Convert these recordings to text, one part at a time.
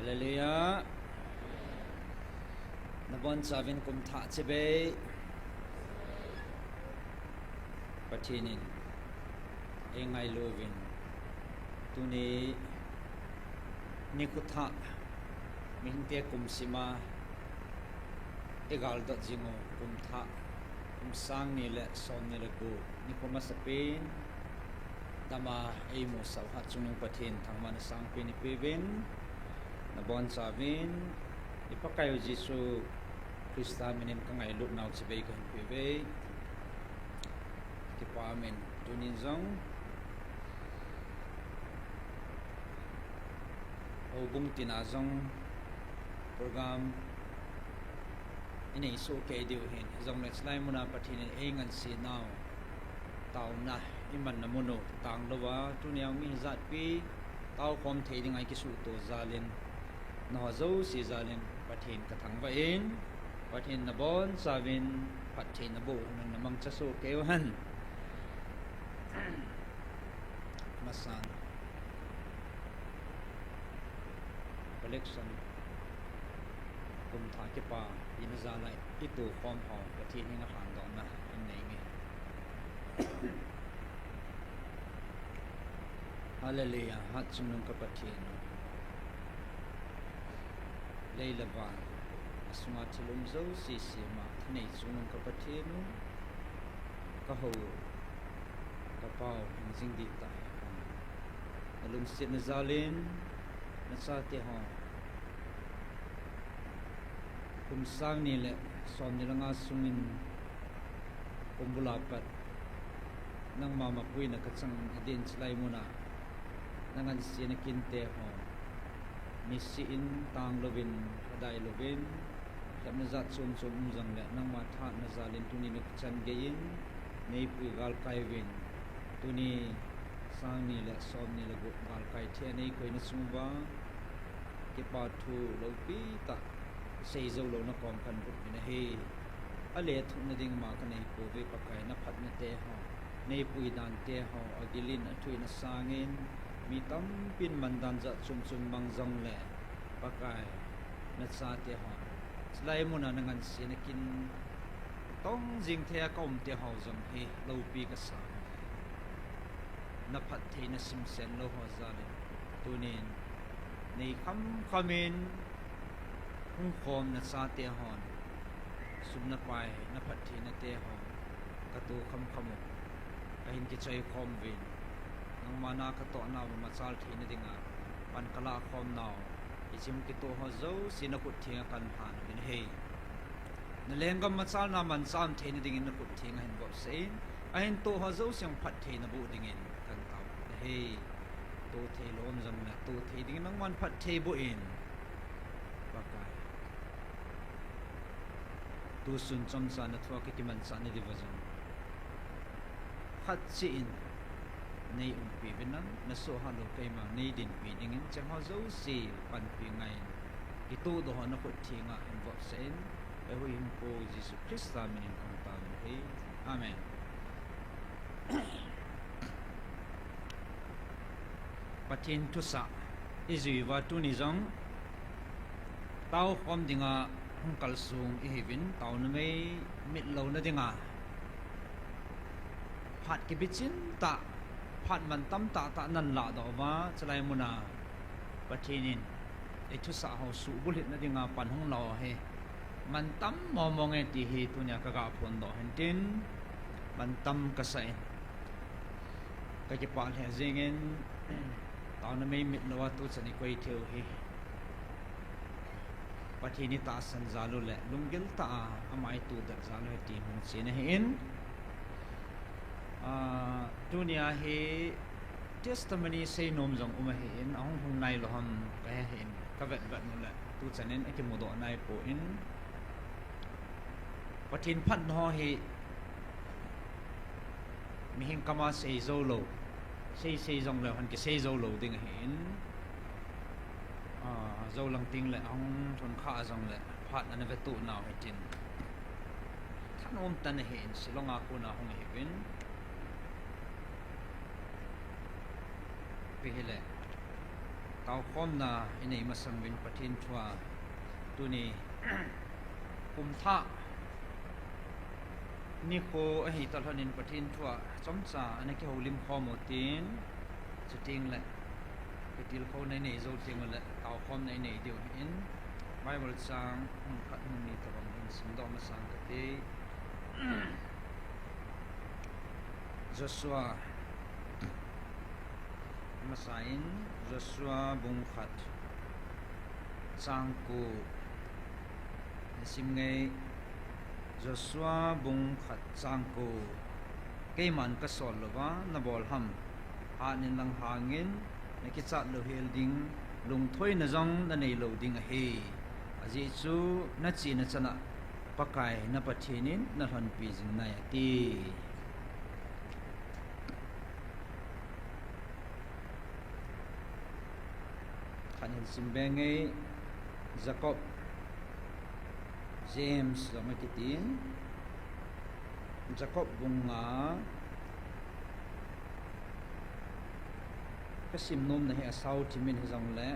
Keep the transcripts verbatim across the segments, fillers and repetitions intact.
Hallelujah. Nabonchauvin kumthah chibai. Pathen in eingailuvin, tuni nikho thah, mihingte kumsima igaldot jing u kumthah, kum sang ni le som ni le gup nikho masapen, dama eimusah u Hatchungnung Pathen thangvahna sangpen ipeuvin, nabonchauvin, i Pakaiu Jesu Christa minin kangailutnau chibai kahin peuve. Kipa umin, tunin jong houbung tina jong program inei soh kei diu ahin, hijongle chulai muna Pathen in eingansenau, taona imanna mun u tanglouva, tunia mi hijatpi taokhom thei dinga ikisuhto jal in, nangho jouse jal in Pathen kathangvah in, Pathen nabonchauvin phattheina boh u hin namangcha soh kei uhen. Masan, collection kumthah kipa pina jal a itokhom ho Pathen henga lhandohna inei nge. Hallelujah, Hatchungnung ka Pathen u, lei le van, asunga thil um jouse sema thanei chungnung ka Pathen u, kahou u, kapau, hingjing dihtah, nalungsetna jal in nachateho kum sang ni le som ni le nga sungin kumbul a pat nangma mapuina kachang adin, chulai muna nangansena kinte ho niseh in tanglouvin, adailouvin, lhepna jat chom chom um jongle nangma thahatna jal in tuni nikho chan geiyin neipui galkai uvin, tuni sang ni le som ni le gup galkai thei a neikoina chung uva kipa thu loupitah seijou louna kom kahin bot uvin ahi. Alethuhna ding ma kanei pouve Pakai, naphatna teho, neipui dan teho agil in athuh in asang in, mi tampin mandan jat chom chom mang jongle Pakai, nachateho chulai muna nangansena kin tong jing thei a kaum teho jong hi loupi kasa, naphattheina simsen lou ho jal in tunin nei khamkham in hung khom nachatehon, sum le pai naphattheina teho kato khamkham u kahin kichoi khom uvin, nangma na katohnau machal theina dinga pan kalahkhomnau hiche hung kitoh ho jouse nakhut thenga kahin lhan uvin ahi. Nalenggam machalna manchah theina dingin nakhut thenga hin vopsah in, ahin toh ho jouse phatthei naboh dingin kahin taovin ahi. Toh theilou um jongle toh thei dingin nangman phatthei boh in, Pakai. Tusun chomcha nathua kakimanchah nadiuva jong khatcheh in neiumpi uvin lang, nasoh hatlou keima neidinpi dingin chengho jouse panpi ngaiyin, kitohdoh ho nakhut thenga hin vopsah in, eihuhhingpu Jesu Christa minin kahung taovin ahi. Amen. Pathen thusah ijui uva tuni jong taokhom dinga hung kalsong ihiuvin, taonumei mitlouna dinga phat kibichintah, phat mantam tahtah nahin lahdoh uva, chulai muna Pathen in eithusah ho suhbulhitna dinga pan hung lau hi mantam mongmonge ti hi tunia kaga phondoh hintin, mantam kasah in kakipah lheh jengin, taonumei mitlouva tuchan ikoi theiu hi Pathen itahsan jal u le lunggil tah a ama itohdet jal u hi ti hung chen ahin, tunia hi testimony seinom jong um ahin, ahung hung nailou ham kahe hih in, kavetvet uleh tuchan in akimudoh naipoi. Pathen phatna ho hi mihing kama seijou lou, seisei jongleu hen kiseijou lou ding ahin, jou lang tengleh ahung lhun kha jongleh phat ana vetuh nau hitin, thanom tah in ahin, Shillong a kona hung ahiuvin, ipi hileh Taokhomna inei masang uvin Pathen thua tuni kum thah nikho ahi talhon in Pathen thua chomcha ana kihoulim khom u tin, chuteng le kitilkhouna inei jou teng ule taokhomna inei diu hin Bible chang mun khat mun ni tobang hin simdoh masang kate. Joshua, masa in Joshua bung khat chang ko. Sim ngei, Joshua bung khat chang ko. Keiman kasol louva nabol ham? Hatnin lang hangin nakichat louhel ding, lungthoina jong nanei lou ding ahi. Ajeh chu nachena chana Pakai na Pathen in nalhonpi jing nai ati. Khat hin sim be ngei, Jacob, James jong akitin, Jacob bung nga, kasim nomna hi asao thimin hijongle,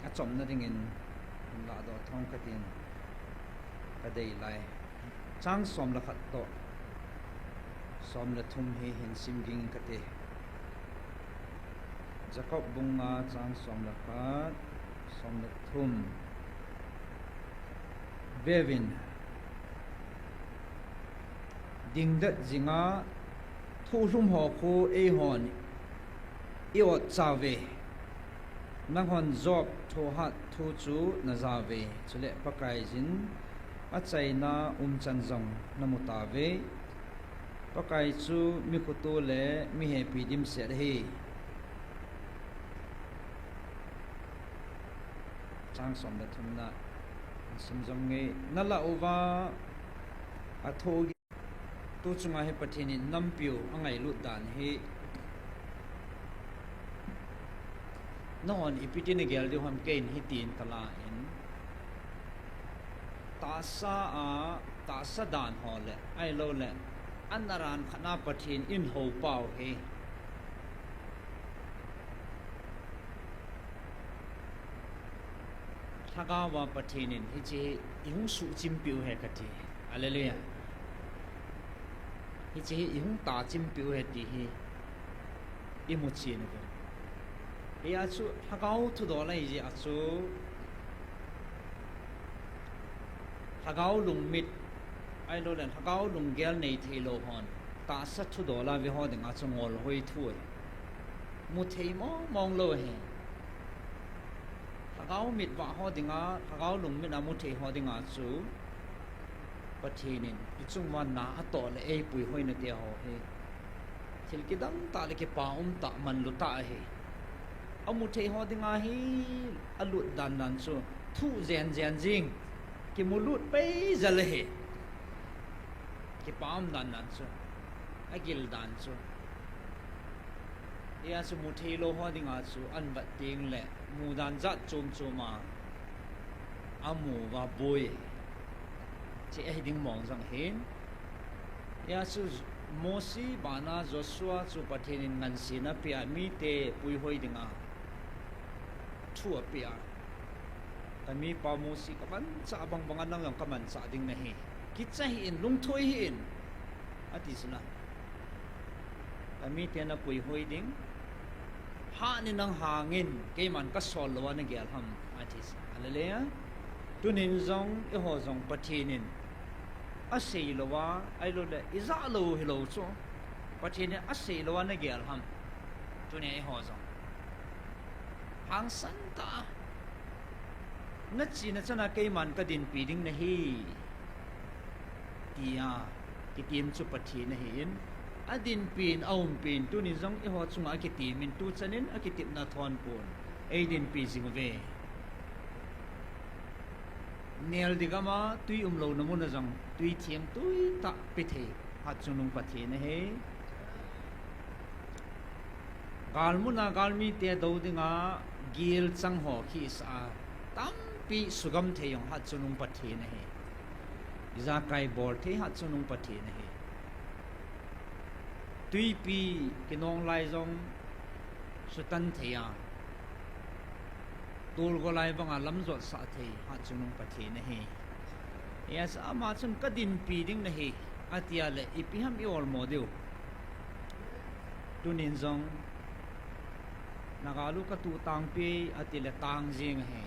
achomna dingin hin lahdoh thong katin kadei lai. Chang som le khat toh som le thum hi hin sim ging kate. Jacob bung nga chang som le khat, som le thum. Veuvin, dingdet jinga thohlhum ho khu eihon i-ot chauve. Nanghon Job thohhat thu chu najauve, chule Pakaiyin achaina umchan jong namutauve. Pakai chu mikhuto le mihepi dimset ahi. Chang som le thumna sim jom ngei, nalah uva athoh tu chunga hi Pathen in nampiu angailut dan hi nanghon ipi tin nagel diu ham, keiin hitin kala in, tahsa a, tahsa dan ho le ahiloule anaran khatna Pathen in houpau hi Lhagaova Pathen in hiche hi ihung suhchimpeh u ahi kati. Hallelujah. Hiche hi ihung tachimpeh u ahi ti hi imuchen uve. Hijeh a chu lhagao thudol ahijeh a chu lhagao lungmit ahiloule lhagao lunggel neitheilou hon tahsa thudol a veho dinga chu ngolhoi thu ahi. Muthei mongmong lou ahi. Lhagao mitvah ho dinga, lhagao lungmit a muthei ho dinga chu Pathen in ichunguva na atoh le eipuihoi nate ho hi thil kidang tah le kipa umtah, manlutah ahi. Amuthei ho dinga hi alut dandan chu thuh jenjen jing, kimulut peijel ahi. Kipa um dandan chu, agil dan chu. Hijeh a chu mutheilou ho dinga chu ahin vet tengle mudan jat chom chom a amuva boi, che ahi ding mong jong ahin. Hijeh a chu Mosi bana Joshua chu Pathen in ngansena apeh a, mite puihoi dinga thu apeh a, kamipa Mosi kamanchah bang banga nang jong kamanchah ding nahi, kicha hih in, lungthoi hih in, ati chu na. Kamite napuihoi ding, hatnin lang hangin keiman kasol louva nagel ham, ati chu. Hallelujah. Tunin jong eiho jong Pathen in aseilouva, ahiloule ijah lou hilou chu, Pathen in aseilouva nagel ham? Tunia eiho jong hangsan tah a, nachena chana keiman kadinpi ding nahi, tia kitem chu Pathen ahin, adinpin, aumpin, tunin jong eiho chunga akitemin, tuchanin akitepna thonpon eidinpi jing uve. Neldi gama twi umlouna muna jong twi theng twitah pethei hatchungnung Pathen ahi. Galmuna galmite dou dinga gelchang ho khisah a tampi sugam thei jong hatchungnung Pathen ahi. Ijakai bol thei hatchungnung Pathen ahi. Twipi kinong lai jong sutan thei a, tolgo lai banga lamjot sah thei hatchungnung Pathen ahi. Hijeh a ama chun kadinpi ding nahi, atia le ipi ham i olmo diu. Tunin jong, Naga lu katuh tangpi, atile tang jing ahi.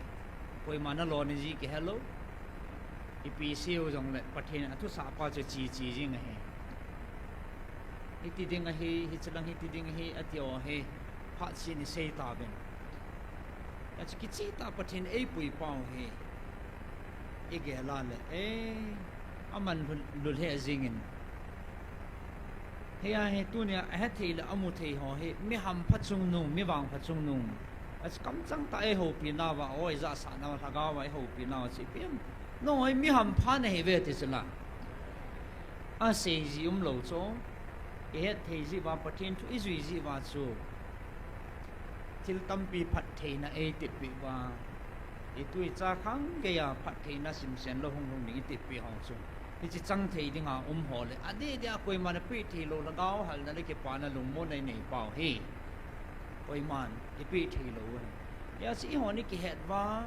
Koima nalo naji kihelou. Ipi seiu jongle Pathen athusah pa chu cheche jing ahi. Hiti ding ahi, hichelang hiti ding ahi, atiho hi phat cheh in isei tauvin. Achu kichehtah Pathen eipui pau hi igel a le, e, aman lhulhel jingin. Hia hi tunia ahethei le amuthei ho hi, mi hampha chungnung, mi vangpha chungnung, achu kamchang tah a eihoupi nauva, o, ijahsah nauva, lhagao a eihoupi nauva chu ipi ham. Nangho hi mi hampha nahiuve ti chu la. Aseiji umlou chu, ihetthei jeh uva, Pathen thu ijui jeh uva chu, thil tampi phattheina eitepeh uva, itui icha khang geiya phattheina simsen lou hunglhung ding itepeh ho chu, hiche chang thei dinga um ho le, adeh deh a koiman apeh theilou, lhagao halna le kipana lungmonna inei pau hi, koiman ipeh theilou ahi. Hijeh chun eihon ikihet uva,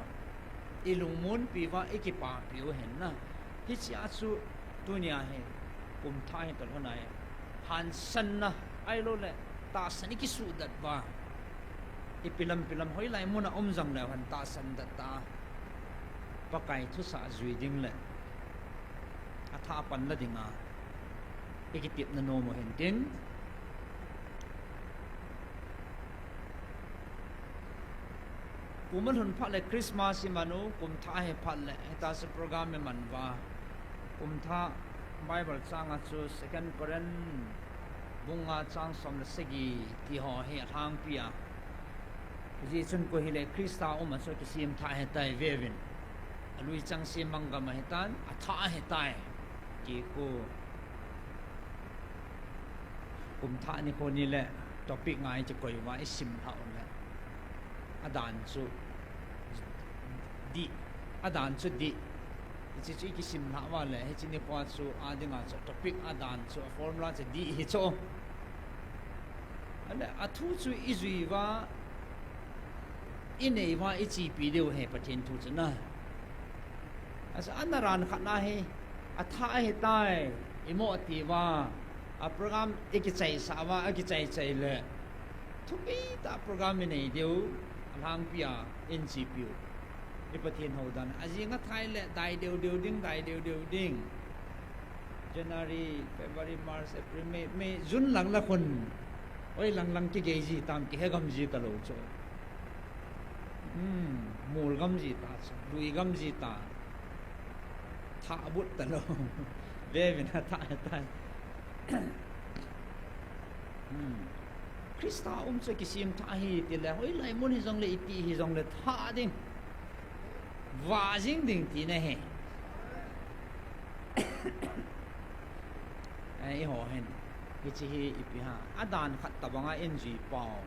ilungmonpi uva, ikipapi u ahin na. Hichea chu tunia hi, kumthah hi kalhona hi, hansanna, ahiloule tahsan ikisuhdat uva, ipi lam ipi lam hoilai muna um jongleu hen tahsan dat tah a, Pakai thusah jui ding le athah panla dinga ikitepna nom u hintin. Kum alhun phat le Christmas iman u, kumthah hi phat le hita chu program iman uva. Kumthah Bible changa chu Second Corinth bung nga chang som le sagi tiho hi alhangpi a. Hijeh chun koi hile Christa um a chu akisemthah ahitai veuvin. Alui chang sem mang gam ahitan, athah ahitai. Kiko. Kumthah nikho ni le topic nga ichi koi uva isimlhah u le, adan chu dih, adan chu dih. Hiche chu ikisimlhah uva le, hiche nikhoa chu adinga chu topic adan chu, a formula chu dih hi chu. Ale athu chu ijui uva, inei uva, ichepi diu ahi Pathen thu chu na. Achu ana ran khat na hi, athah ahitai, imo ati uva, a program ikichaisah uva, akichaichai le, thupi tah program inei diu, alhangpi a inchepiu. I Pathen houdan, ajing athai le, dai deu deu ding, dai deu deu ding. January, February, March, April, May, May, June lang la khun. Oi lang lang kigei ji tam, kihe gam ji talou chu. Hmm, mol gam ji ta chu, lui gam ji ta. Thah but talou. Veuvin athah ahitai. Hmm. Christa um chu kisemthah ahi tile, hoilai mun hijongle, iti hijongle thah ding. Vah jing ding tina ahi. Eiho hin, hiche hi ipi ham, adan khat tobanga injui pau.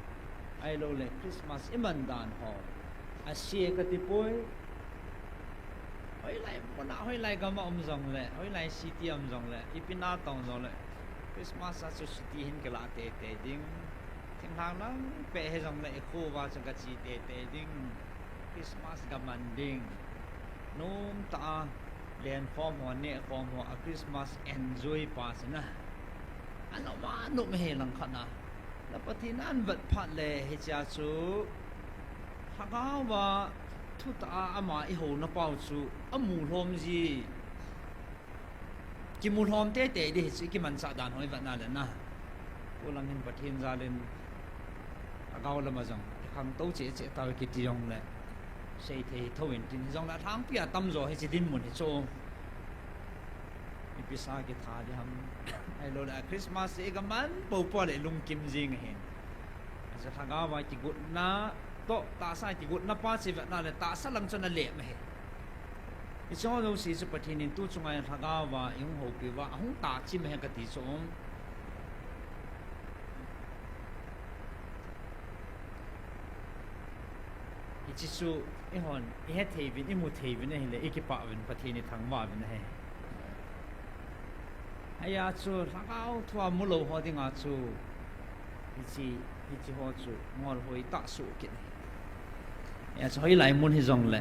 Ahiloule Christmas iman dan ho, ase katipoi. Hoilai muna, hoilai gama um jongle, hoilai city a um jongle, ipi na tong jongle, Christmas a chu city hin kilah teitei ding. Thinglhang lang peh hijongle, ikho uva chu gache teitei ding. Christmas gaman ding. Nomtah a lenkhom ho, nehkhom ho, a Christmas enjoy pa chu na, anom anom ahi langkhat na. Na Pathen ahin vet phat le hichea chu, lhagao a thutah a ama ihouna pau chu amu lhom ji. Kimu lhom teitei ding hichu ikimanchah dan ho ivet na le na. Kho lang hin Pathen jal in, lhagao lama jong ikhangtou cheh cheh tauve kiti jongle, seithei thou intin, hijongle alhangpi a tamjo hiche dinmun hi chu, ipi sa kitha ding ham. Ahiloule a Christmas hi igaman poupou le ilungkim jing ahin. Achu lhagao a kigotna toh tahsa kigotna pa chu ivet na le tahsa lang chun alem ahi. Hicheho jouse chu Pathen in tu chunga lhagao a ihung houpi uva, ahung tachim ahi kati chu. Hiche chu eihon ihethei uvin, imu thei uvin ahile, ikipah uvin, Pathen ithangvah uvin ahi. Hijeh a chu lhagao thua mulou ho dinga chu, hiche Hiche ho chu ngol hoi tah soh kit ahi. Hiche hoilai mun hijongle,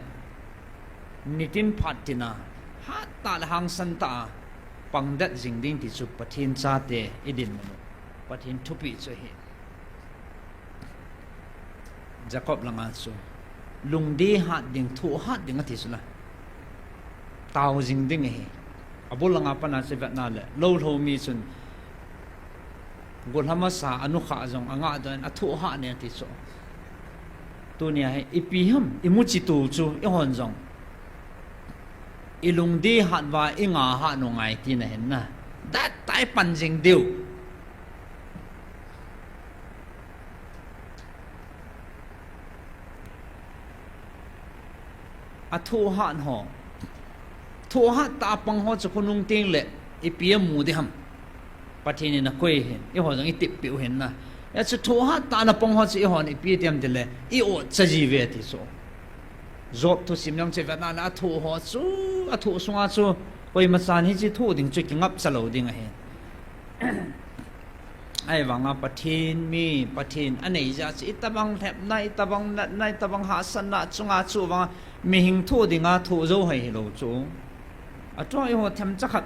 nitin phat tina, hat tah le hangsan tah a pang det jing ding ti chu Pathen chate i dinmun u, Pathen thupeh chu ahi. Jacob langa chu, lungdei hat ding, thoh hat ding ati chu la. Tao jing ding ahi. Abul langa pana chu vetna le, lou lou mi chun, gollhang masa a nukhah jong angah doh in, athoh hat ne ati chu. Tunia hi, ipi ham, imu chitu chu, eihon jong. I lungdei hat uva, i nga hat u ngai tina ahin na. Dat tai pan jing diu. Athoh hat ho. Thoh hat tah a pang ho chu khonung teng le ipi amu ding ham. Pathen in akoi ahin, eiho jong i tep peh u ahin na. Hiche thoh hat tah a pang ho chu eihon ipi ti ham tile, i ot cha ji uve ti chu. Job thusim jong chu vetna le athoh ho chu, athoh sunga chu, koima chan hiche thoh ding chu kingap cha lou ding ahi. Ahivanga Pathen mi, Pathen anei jeh a chu, itobang lhepna, itobang natna, itobang hahsatna chunga chu vanga, mihem thoh dinga thoh jou hoi hilou chu. Atua eiho themcha khat,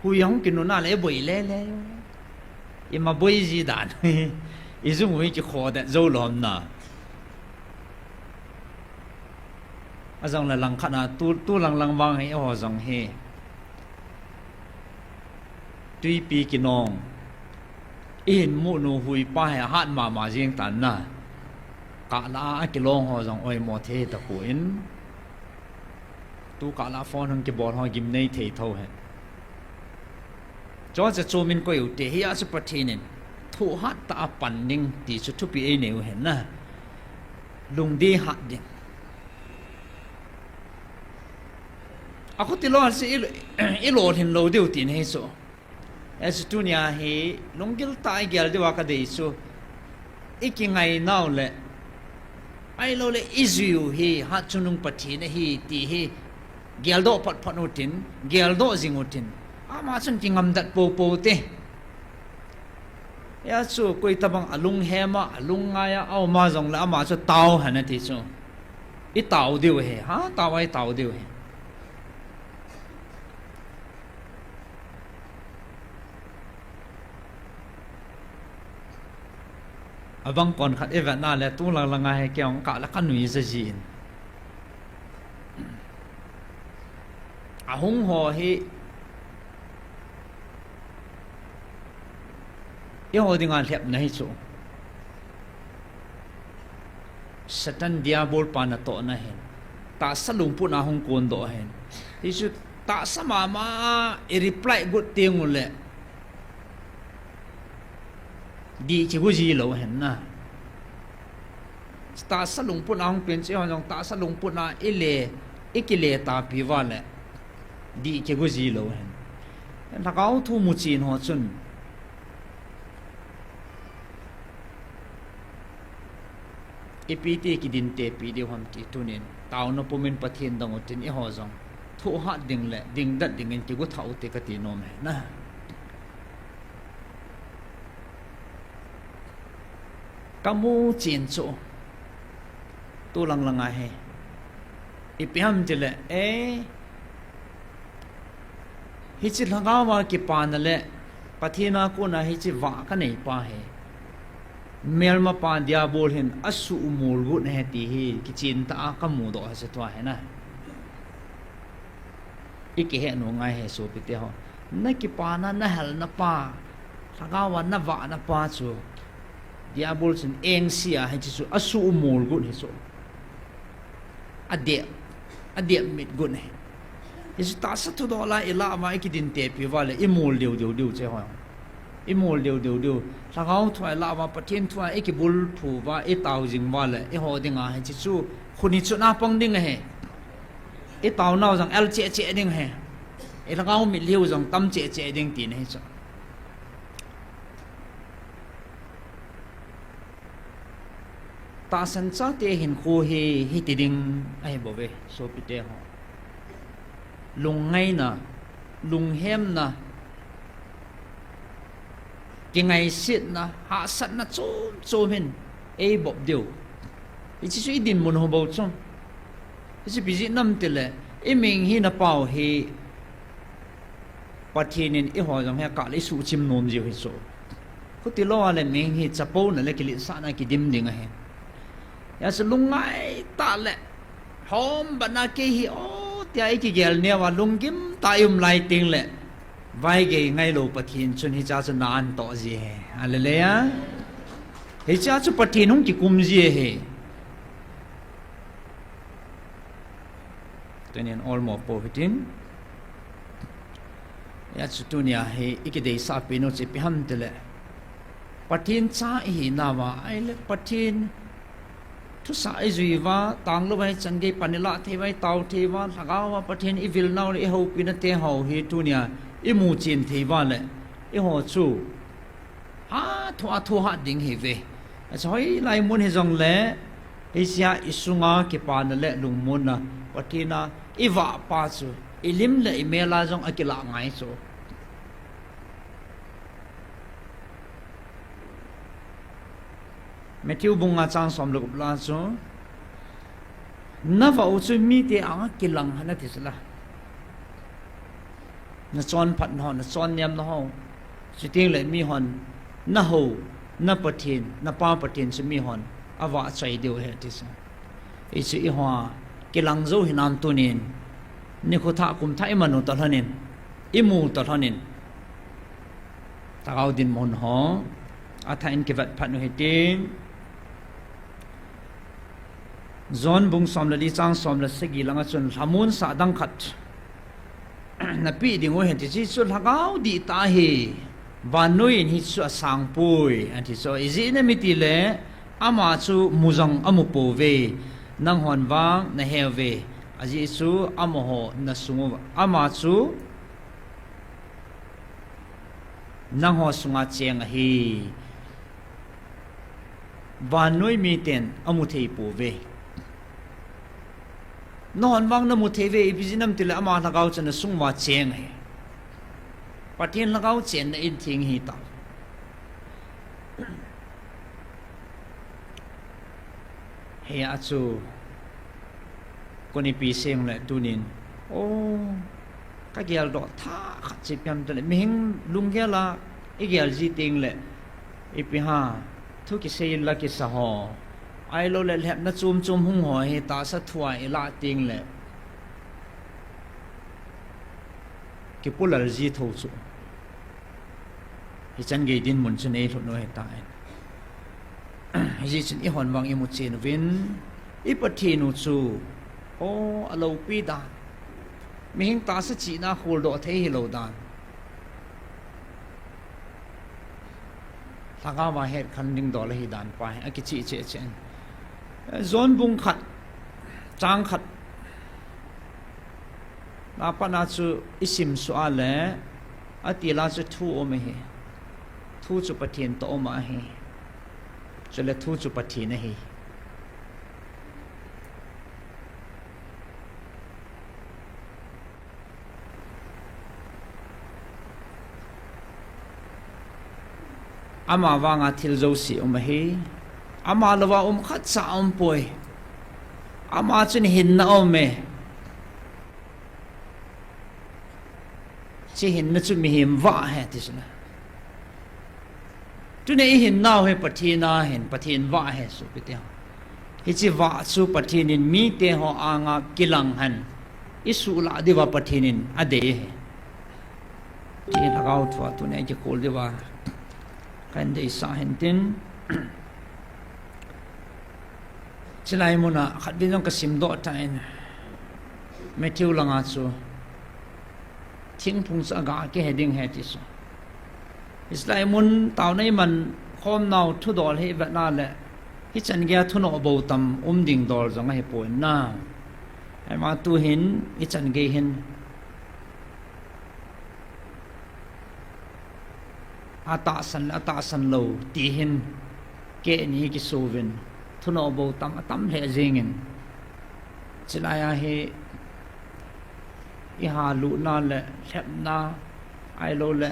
hui ahung kinuna le boi lele. Ima boi ji dan. I jung u hi kikhodet jou lom na. Ajong le langkhat a tu, tu lang lang vang hi, eiho jong hi. Twipi kinong. I hin mu nu hui pa hi ahat mama jing tan na. Kahla a kilong ho jong oimo thei tapon. Tu kahla phone hung kibol ho gimnei thei tho hen. Chuche chu min koi u te hi a chu Pathen in. Thoh hat tah a pan ding ti chu thupeh einei u ahin na. Lungdei hat ding. Akhuti lou a chu i, i lolhin lou diu ti ahi chu. Hiche tunia hi lunggil tah a i gel diu a kadei chu. I kingai nau le. Ahilou le i jui u hi hatchungnung Pathen ahi ti hi. Geldoh phot phot u tin, geldoh jing u tin. Ama chun kingam dat popo te. Hiche chu koi tabang alung hema, alung ngaia, auma jongle ama chu tao hen ati chu. I tao diu ahi, ha, tao a i tao diu ahi. Abang kon khat i vetna le tu lang langa hi kei hung kah le ka nui jajin. Ahung ho hi eiho dinga lhepna hi chu. Satan Diabol pa natohna ahin. Tahsa lungput a hung kondoh ahin. Hichu tahsa mama i reply got teng ule. Dih kigo ji lou ahin na. Tahsa lungput a hung pen chu eiho jong tahsa lungput a i le, i kile tapi uva le. Dih kigo ji lou ahin. Lhagao thu muchen ho chun. Ipi ti kidintepi diu ham ti tunin. Taona pumin Pathen dong utin eiho jong. Thoh hat ding le, dingdet dingin kigo thah u te kati nom ahi na. Kamu chen chu. Tu lang langa hi. Ipi ham tile, eh. Hiche lhagao a kipana le, Pathen a kona hiche vah kanei pa hi. Melma pa Diabol hin asuhmol got ahi ti hi, kichen tah a kamudoh ahi chu tua hi na. I kihet nom ngai ahi sopite ho. Na kipana, na helna pa, lhagao a na vahna pa chu. Diabol chun engse a hiche chu asuhmol got ahi chu. Adep, adep mit got ahi. Hichu tahsa thudol a i lah uva i kidintepi uva le i mol deu deu deu che ho. I mol deu deu deu. Lhagao thu a i lah uva Pathen thu a i kibulphu uva i tao jing uva le eiho dinga hiche chu khut hi chu na pang ding ahi. I taonau jong el cheh cheh ding ahi. I lhagao mitlhi u jong tam cheh cheh ding tina ahi chu. Tahsan chate hinkho hi, hiti ding ahi bouve, sopite ho. Lungngaina, lunghemna, kingaisetna, hahsatna chom chom hin eibop diu. Hiche chu idinmun ho bou chu. Hiche ipi jeh ham itile, iming hina pau hi Pathen in eiho jong hi akah le isuhchim nom jiu hi chu. Chuti lou a le ming hi chapouna le kiletsahna kidim ding ahi. Hijeh chun lungngai tah le, hom bana kei hi o, tia ikigel neo a lunggim tah a ium lai teng le, vaigei ngailou Pathen chun hichea chu na atoh ji ahi. Hallelujah. Hichea chu Pathen hung kikum ji ahi. Tunin olmo pou hitin. Hijeh chun tunia hi ikideisah penu chu ipi ham itile, Pathen cha ihinauva, ahile Pathen thusah ijui uva, tanglouva ichan gei pan ilah thei uva, itao thei uva, lhagao a Pathen ivil nau le ihoupina teho hi tunia imu chen thei uva le, eiho chu hatah a thohhat ding ihiuve. Achu hoilai mun hijongle, hichea isunga kipana le lungmonna, Pathen a ivahpa chu, ilim le imel a jong akilah ngai chu. Matthew bung nga chang som le gup a chu, navah u chu mite anga kilang hen ati chu la. Nachonphatna ho, nachonnemna ho, chuteng le mihon, nahou, na Pathen, napa Pathen chu mihon avahchoi diu ahi ati chu. Hichu eiho a kilang jou hinam tunin, nikho thah kum thah iman u toh lhonin, imu u toh lhonin, lhagao dinmun ho athah in kivet phat u hitin. John bung som le li chang som le sagi langa chun lhamonsah dang khat napeh ding u ahi ati chu, lhagao dihtah ahi, vannoi in hichu asangpoi ati chu. Ijeh inem itile, ama chu mu jong amu pouve, nanghon vang naheuve, ajeh chu amaho nasung uva, ama chu nangho sunga cheng ahi. Vannoi miten amu thei pouve. Nanghon vang namu theiuve, ipi jeh ham itile ama lhagao chu nasung uva cheng ahi. Pathen lhagao chenna in theng ahitah. Hia chu, kon ipi seng le tunin, o, kageldoh thah khat chu ipi ham itile, mihem lunggel a igel ji teng le, ipi ham, thu kisei la kisa ho, ahiloule lhepna chom chom hung ho hi tahsa thua ilah teng le, kipulal ji thou chu. Hichan gei dinmun chun eilhut u ahitai. Hijeh chun eihon vang imu chen uvin, i Pathen u chu, o, aloupi dan, mihem tahsa chihna kholdoh thei hilou dan, lhagaova hetkhen ding dol ahi dan pa hi akicheh cheh cheh in. John bung khat, chang khat, na pat na chu isim suh a le, atil a chu thu um ahi. Thu chu Pathen toh um ahi. Chule thu chu Pathen ahi. Ama vanga thil jouse um ahi. Ama louva um khatcha aumpoi. Ama chun hinna aume. Hiche hinna chu mihem vah ahi ti chu na. Tuni ihinnau hi Pathen ahin, Pathen vah ahi sopite ho. Hiche vah chu Pathen in mite ho anga kilang hen, isuhlah diuva Pathen in adei ahi. Hiche lhagao thua tuni ikikhol diuva kahin deisah hintin. Chulai muna khatvei jong kasimdoh tan, Matthew langa chu thingphung chu aga kihe ding ahi ti chu. Hichelai mun taona iman khomnau thudol hi ivet na le, hichan geia thunoh bou tam um ding dol jong ahipon na. Ahivang tuhin ichan gei hin atahsan le atahsan lou ti hin kehni kisouvin, thunoh bou tam atam lheh jengin, chulai a hi ihalutna le lhepna ahiloule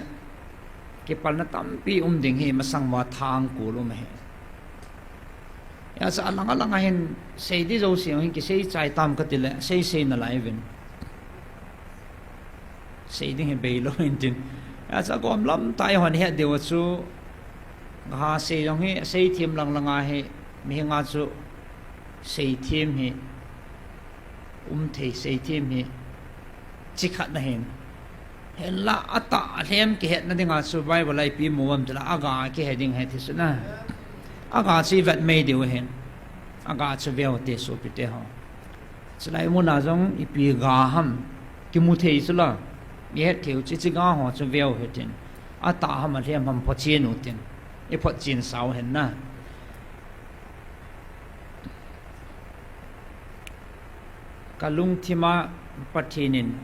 Kipalna tampi um ding hi, masang uva thang kul um ahi. Hijeh a alang alang a hin sei di jouse hin kisei chai tam kati le, sei sei nalai uvin. Sei ding hi beilou in tin. Hijeh a gom lam tah a eihon het diu chu, ha sei jong hi, sei them lang lang a hi, mihem a chu sei them hi um thei, sei them hi chi khat ahin. Hinla atah alhem kihetna dinga chu Bible a ipi mu ham tile, aga kihe ding ahi ti chu na. Aga chu ivet mei diu ahin. Aga chu veu te sopite ho. Chulai muna jong ipi ga ham kimu thei chu la. Ihet thei u chu hiche ga ho chu veu hitin. Atah ham alhem ham photchen utin. Iphotchen sau hen na. Ka lungthim a Pathen in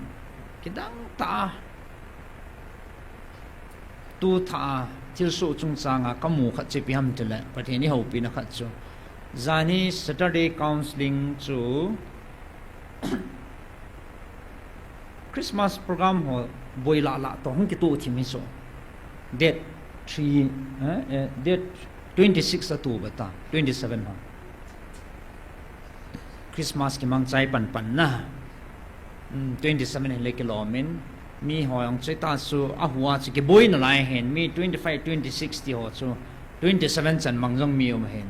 kidang tah a tu thah a thilsoh chungchang a kamu khat chu ipi ham tile, Pathen ihoupina khat chu, jani Saturday counseling chu Christmas program ho boi lah lah toh hung kitoh thim hi chu. Date three, eh, eh, date twenty six a tu bata, twenty seven ho. Christmas kimang chai pan pan na. Hmm, twenty seven hile kilom in, mi ho jong chu hita chu ahua chu kiboi nalai hin, mi twenty five, twenty six ti ho chu, twenty seven chan mang jong mi um hin.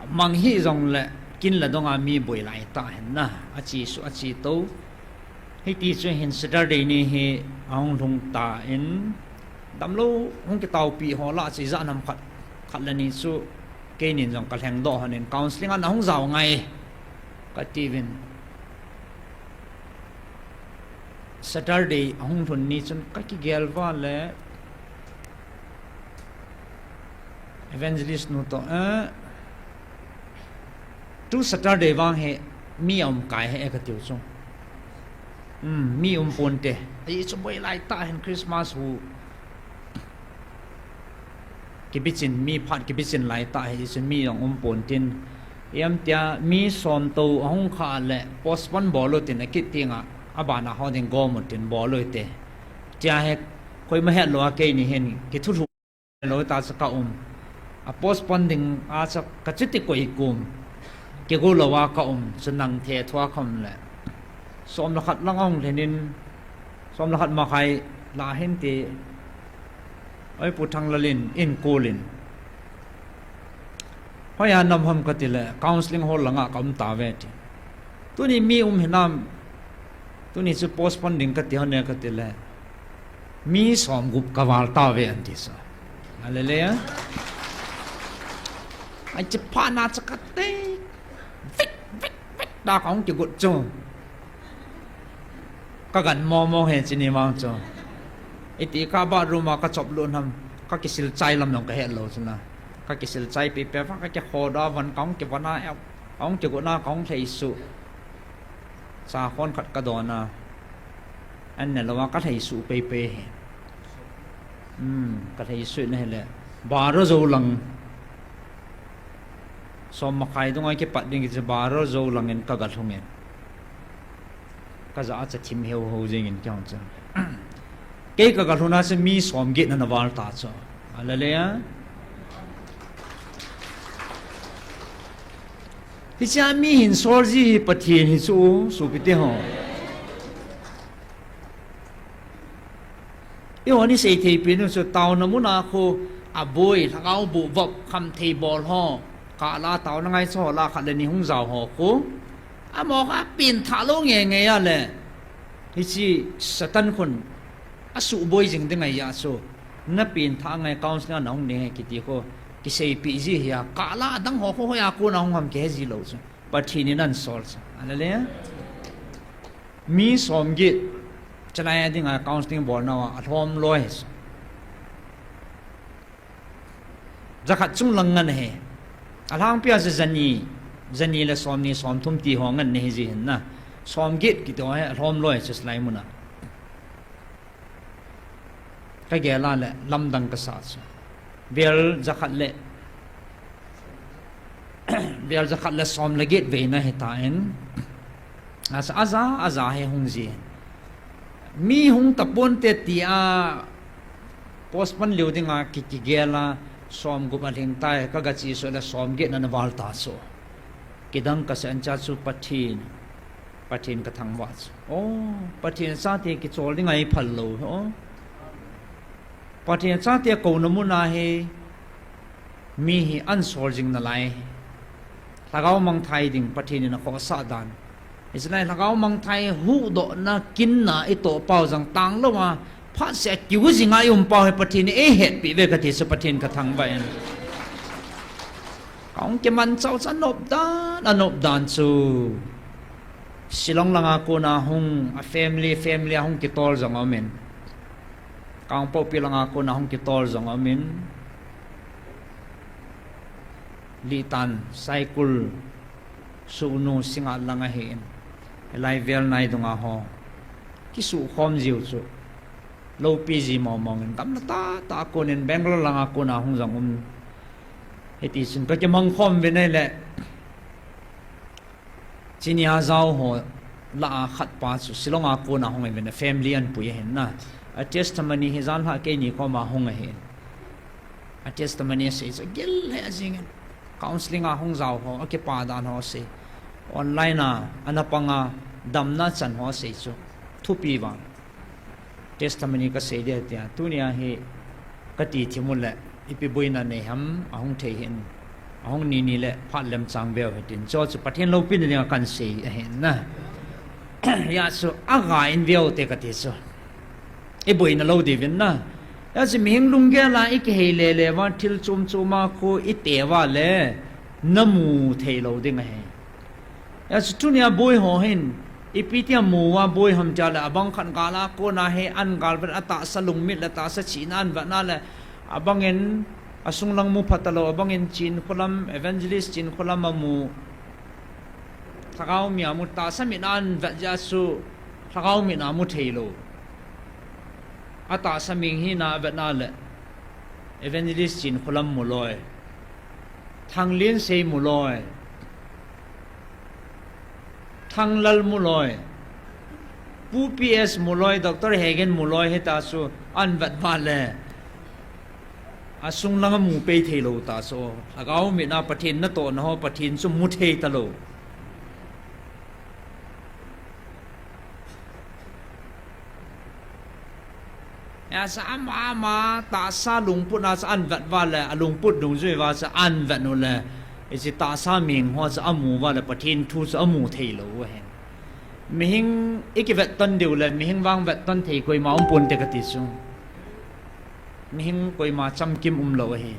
Mang hih jongle, kin le dong a mi boi lai tah hen na, ache suh, ache tou. Hiti chu hin Saturday ni hi ahung lhung tan, damlou hung kitaopi ho lah chu ijat ham khat, khat le ni chu keinin jong kalheng doh hon in counseling a nahung jao ngai kati uvin. Saturday ahung lhun ni chun kakigel uva le, Evangelist nu toh, eh, tu Saturday vang hi mi aum kai ahi e kati u chu. Hmm, mi um ponte. Ahi chu boi lai tah hin Christmas hu. Kibichin, mi phat kibichin lai tah hi chu mi jong um pon tin. Ipi ham tia mi som tou ahung kha le postpone bol u tin akit tenga, abana ho ding gom u tin bol u hite. Tia hi koima hetlou a keini hin kithulhu lou ta chu ka um. A postpone ding a chu kachuti koi kum. Kigo lou a ka um, chu nang the thua khom le. Som le khat lang ahung lhin in, som le khat makhai lah hin ti. Oi Pu Thanglalin, in kulin. Hoiya nam ham kati le, counseling hall langa ka um tauve ti. Tuni mi um hinam, tuni chu postpone ding kati hon e kati le, mi som gup ka val tauve anti sa. Hallelujah. Ahi chu phat na chu ka tei, vik, vik, vik, ta ka hung kigot chu. Ka gan momo he chini mang chu. Iti ka bathroom a ka chop lut ham, ka kisil chai lam jong ka het lou chu na. Ka kisil chai pi pi vang ka kikhoda van ka hung kivon a, ka hung kigot na ka hung lhei suh. Cha khon khat ka don a. An ne lou a ka lhei suh pei pei he. Hmm, ka lhei suh na hile. Baro jou lang. Som makhai dunga kipat ding kiti baro jou langin ka ga lhung in. Ka ja a cha thim heu heu jing in kei hung cha. Kei ka ga lhun a chu mi som get na na val ta chu. Hallelujah. Hiche a mi hin sol ji hi Pathen hi chu, sopite ho. Eiho ni sei thei pen u chu taona mun a khu aboi, lhagao bu vop, kham thei bol ho, kah la taona ngai chu ho la khat le ni hung jao ho khu. Amaho kha pen tha lou nge nge a le. Hiche Satan khun asuh boi jing ding ahi a chu. Na pen tha ngai counseling a na hung ni he kiti khu. Kisei pi ji hi a kah la dang ho khu hoiya khu na hung ham kihe ji lou chu. Pathen in an sol chu. Hallelujah. Mi som get, chalai a dinga counseling bol nau a, alhom loi. Jakhat chung lang ngan ahi. Alhangpi a chu jani, jani le som ni som thum ti ho ngan ahi ji hin na. Som get kiti ho hi alhom loi chu chalai mun a. Ka gel a le lamdang ka sa chu. Vel jakhat le, vel jakhat le som le get veina hi ta in. Asa aja, aja hi hung ji. Mi hung ta ponte ti a, Postpone lou dinga ki, kigel a, som gup a lhing tai, ka gache suh le som get na na val ta suh. Kidang ka sen cha chu Pathen, Pathen ka thangvah chu. Oh, Pathen chate kichol dinga i phal lou. Oh. Pathen chate kouna mun a hi, mi hi an sol jing nalai. Lhagao mangthai ding Pathen in a khohsah dan. Hiche lai lhagao mangthai huhdohna kinna i toh pau jong tang lou a, phat seh a kiu jinga i um pau hi Pathen in ei hetpi ve ka ti chu Pathen ka thangvah in. Ka hung kimanchah u chu a nop dan, a nop dan chu. Shillong langa kona hung, a family, family a hung kitol jong a um in. Kangpokpi langa kona hung kitol jong a um in. Litan, Saikul, Sugnu, Singngat lang ahi in. Hilai vel nai dunga ho. Kisukhom jiu chu. Loupi ji mong mong in. Gamla tah tah a kon in Bangalore langa kona hung jong um. Hiti chun ka kimangkhom uvin ahile. Chini a jao ho lah a khat pa chu Shillong a kona hung ahi in a family an pui ahin na. A testimony hi jan lha keini koma hung ahin. A testimony a sei chu gel lheh jing in. Counseling a hung jao ho, a kipa dan ho sei. Online a, ana pang a, damna chan ho sei chu. Thupi vang. Testimony ka sei dia tia. Tunia hi ka ti thim u le, ipi boina nei ham, a hung thei hin. A hung ni ni le, phat lem chang veu hitin. Chu chu Pathen loupina dinga kan sei ahin na. Hijeh chun, a ga in veu te ka ti chu. I boina lou diuvin na. Hijeh chun mihing lunggel a i kihei le le uva, thil chom chom a khu i te uva le, na mu thei lou ding ahi. Hijeh chun tunia boi ho hin, ipi tia mu uva boi ham tia le, abang khat gal a kona hi an gal vet a tahsa lungmit le tahsa chihna an vet na le, abang in a sunglang mu phat talou, abang in Chinkholam, Evangelist Chinkholam a mu, Lhagao mi a mu tahsa mit a an vet jeh chun, Lhagao mit a mu thei lou. A tahsa ming hina a vet na le, Evangelist Chinkholam mu loi. Thanglinsei mu loi. Thanglal mu loi. Pu P S mu loi, Doctor Hegen mu loi, hita chu an vet uva le. A sunglang a mu pei thei lou ta chu. Lhagao mit a Pathen natohna ho, Pathen chu mu thei ta lou. Hijeh chun ama, ama, tahsa lungput na chu an vet uva le, a lungput dungjui uva chu an vet u le, hiche tahsa ming ho chu a mu uva le, Pathen thu chu a mu thei lou u ahi. Mihing i kivet ton diu le, mihing vang vet ton thei koima um pon te ka ti chu. Mihing koima chamkim um lou ahi.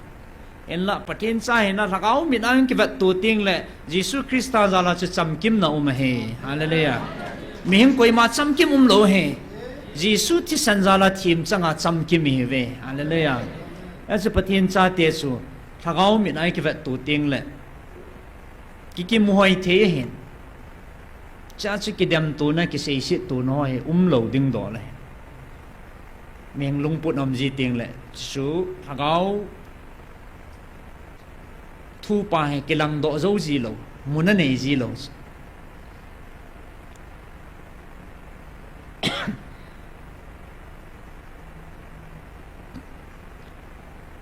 Hinlah Pathen cha hina Lhagao mit a hung kivet to teng le Jesu Christa jal a chu chamkimna um ahi. Hallelujah. Mihing koima chamkim um lou ahi. Jesu thisan jal a thim chang a chamkim ihi uve. Hallelujah. Hijeh chun Pathen chate chu Lhagao mit a i kivet to teng le kikimu hoi thei ahin. Hijeh chun kidemtona, kiseisettona ho hi um lou ding dol ahi. Mihing lungput um ji teng le, chu Lhagao thu pa hi kilang doh jou ji lou, muna nei ji lou.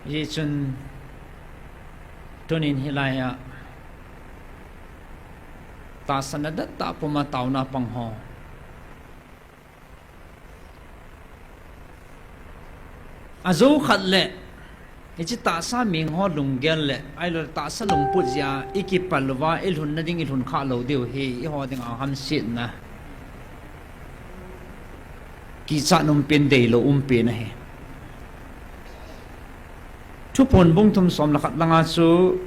Hijeh chun tunin hilai a tahsa na dat tah puma taona pang ho. Ajou khat le, hiche tahsa ming ho lunggel le, ahilou le tahsa lungput jeh a, i kipal uva, i lhunna ding, i lhun kha lou diu hi, i ho ding a hamsetna. Kichat um pen deilou um pen ahi. Thuphon bung thum som le khat langa chu,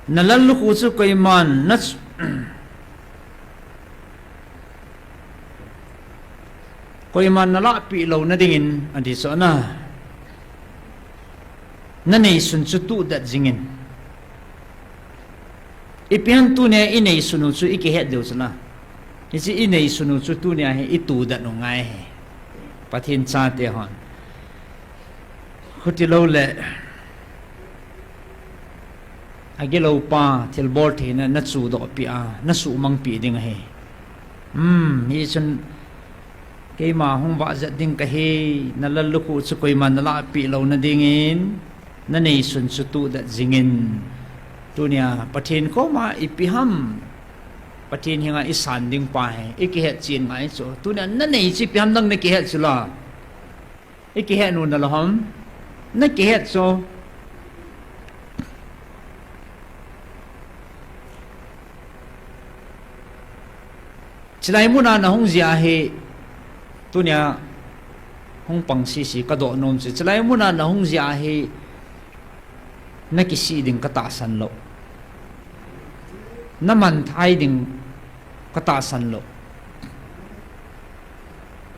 na lallukhuh chu koiman na ch-, koiman na lahpeh louna dingin, ati chu ana. Na neisun chu tuhdet jingin. Ipi ham tunia i neisun u chu i kihet diu chu na. Hiche i neisun u chu tunia hi i tuhdet u ngai hi. Pathen chate hon. Khuti lou le. Agilou pa, thilbol theina, na chudoh peh a, na suhmang peh ding ahi. Hmm, hichun Keima hung vah jat ding kahi, na lallukhuh chu koiman na lahpeh louna dingin, na neisun chu tuh det jingin. Tunia Pathen koma ipi ham, Pathen henga isan ding pa hi, ikihet chen ngai chu. Tunia na nei chu ipi ham nang na kihet chu la. Ikihet u na la ham, na kihet chu. Chilai muna na hung jia hi, tunia hung pang sisi ka doh nom chu. Chilai muna na hung jia hi, na kisih ding ka tahsan lou. Na manthai ding ka tahsan lou.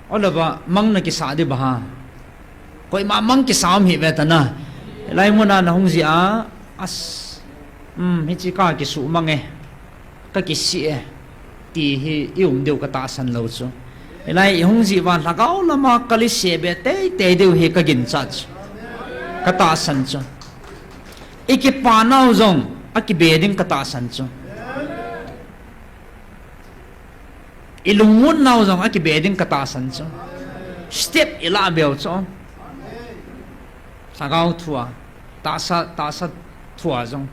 Aw lou ba, mang na kisa di ba ha. Koima mang kisa um hi ve ta na. Lai muna na hung jia, as, um, hichi ka kisuh mang e. Ka kisih e, ti hi i um diu ka tahsan lou chu. Hilai i hung jih uva lhagao lama kaliseh be teitei diu hi ka ginchat chu. Ka tahsan chu. I kipa nau jong, a kibe ding ka tahsan chu. I lungmon nau jong, a kibe ding ka tahsan chu. Step i lah beu chu. Lhagao thua, tahsa, tahsa thua jong.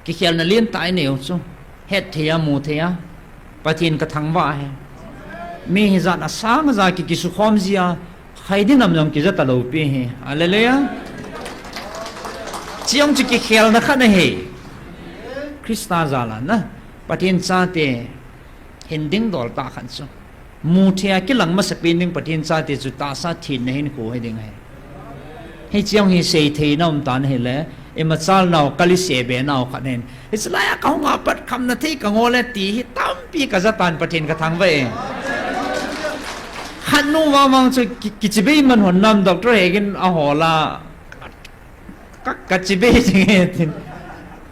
Kikhelna lentah i neiu chu. Hetthei a, muthei a. Pathen ka thangvah e. Mi hi jat asang ja ki, kisukhom jia. Khai dinam jong kija talou pi hi. Hallelujah. Chiang chu kikhelna khat ahi. Christa jal a na. Pathen chate hin ding dol tah khat chu. Muthei a kilang masapen ding Pathen chate chu tahsa thenna hinkho hi ding ahi. Hichiang hi seithei na um tan ahile, imachal nau, kaliseh be nau khat hin. Hichelai a kahung a pat khamna thei ka ngol e ti hi tampi ka ja tan Pathen ka thangvah e. Khat nu vang vang chu ki, kichibai man hon nam Doctor Hegin a hol a. Ka, ka chibai jing e tin.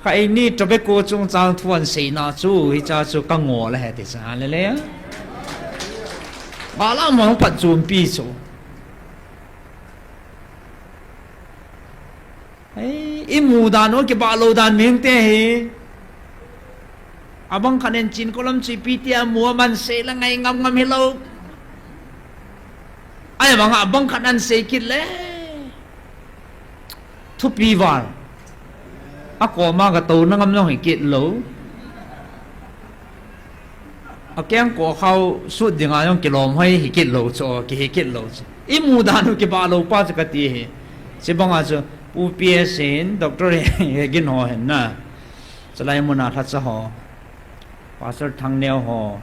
Kha eini tobacco chungchang thu ahin seina chu, hicha chu ka ngol ahi ti cha le le. Ba la mo pat chumpi chu. Ei, i mu dan u kibah lou dan mihing te hi. Abang khat in chin kolam chu ipi ti a mu a man sei la ngai ngam ngam hilou. Ai bang abang khat in sei kit le. Thupi val. A koma ka to na ngam jong hi kit lou. A keng ko khau sut dinga jong kilom hoi hi kit lou chu, kihi kit lou chu. I mu dan u kibah lou pa chu ka ti hi. Chibang a chu Pu P S in, Doctor Hegin ho hin na. Chalai muna lhacha ho. Pastor Thangneo ho,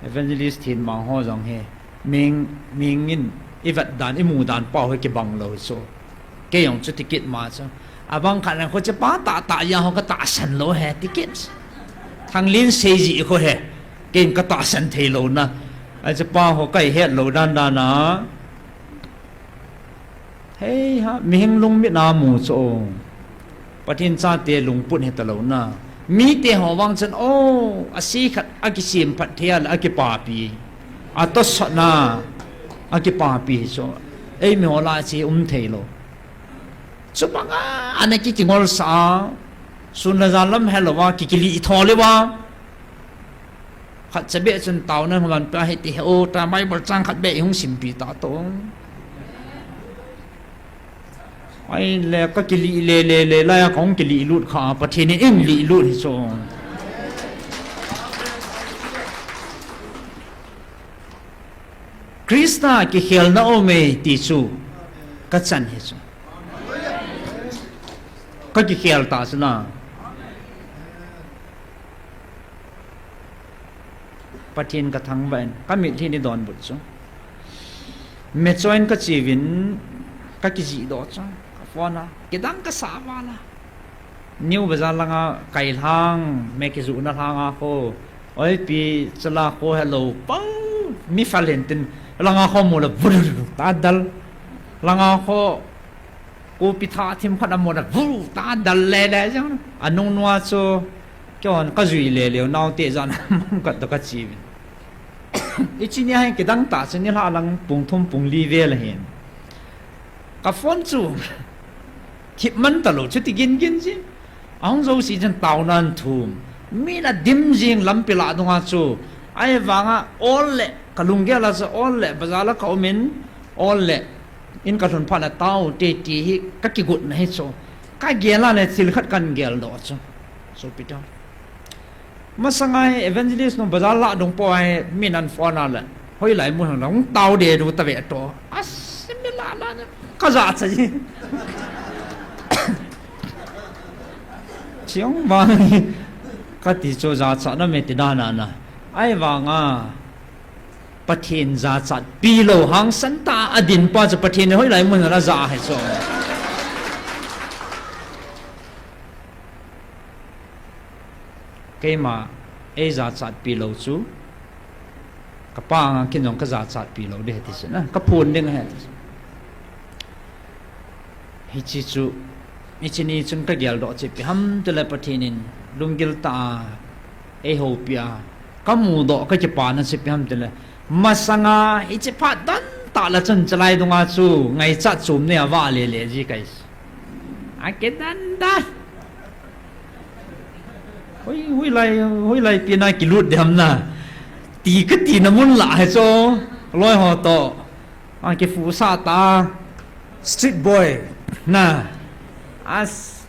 Evangelist Thinmang ho jong hi, ming, ming in i vet dan, i mu dan pa ho kibang lou chu. Kei jong chu ti kit ma chu. Abang khat in kho che pa tah tah ja ho ka tahsan lou he ti kit. Thanglin sei ji kho he. Kei ka tahsan thei lou na. Ache pa ho kai het lou dan dan a. Hei ha, mihing lungmit a mu chu. Pathen chate lungput hita lou na. Mite ho vang chun, o, a si khat, a kisem phat thei a le, a kipapi. A tosot na, a kipapi chu. Ei mi ho la chi um thei lou. Chubang a, ana ki kingol sa a. Sun le jan lam helou a, ki kili i tho le va. Khat cha beh chun taona hung man pa hi ti he o ta Bible chang khat beh i hung simpi ta to. Ai le ka kili le le le la ya ka hung kili lut kha Pathen in lih lut hi chu. Christa kikhelna um e ti chu ka chan hi chu. Ka kikhel ta chu na. Pathen ka thangvah in, ka mitlhi ni donbut chu. Mechoin ka chiuvin, ka kijih doh chu. Ka phone a, kidang ka sa val a. New Bazaar langa kai lhang, me kijuhna lhanga kho. Oipi chala kho helou pau. Mi fal hin tin, langa kho mu le vur ta dal. Langa kho Kopi tha thim khat a mona vu ta dal le le jang. Anung nua chu keiin ka jui le leu nau te jan mang ka to ka chi. I chi ni a hin kidang ta chu ni lha lang pung thum pung li vel ahin. Ka phone chu thip man ta lou chu ti gin gin jin. Ahung jo si jan tao nan thum. Mi na dim jing lampi lah dunga chu. Ahivanga ol le, kalunggel a chu ol le, bazar la ka um in, ol le, in kalhun phat na tao te ti hi kakigotna hi chu. Kagel a le thil khat kahin geldoh chu. Sopi te. Masanga hi evangelist nu bazar lah dung po hi min ahin phone a le. Hoilai mun ham lang tao de du tave to. Asimila la na. Kajachat ji. Chiang vang hi. Kati chu jachatna me ti dan a na. Ahivanga. Pathen jachatpi lou hangsan tah a adin pa chu Pathen in hoilai mun ham la aja hi chu. Keima eijachatpi lou chu, kapa anga kin jong kajachatpi lou ding ahi ti chu na, kaphon ding ahi ti chu. Hiche chu, hiche ni chun kageldoh chu ipi ham tile Pathen in lunggil tah a eihoupi a, kamudoh kakipana chu ipi ham tile, masanga hiche phat don tah le chun chalai dunga chu ngaichat chom nei a va lele ji kai. Akidan dan. Hoi, hoilai, hoilai pi na kilut dem na. Ti katina mun lah hi chu. Loi ho to. Akifusah ta. Street boy. Na. As.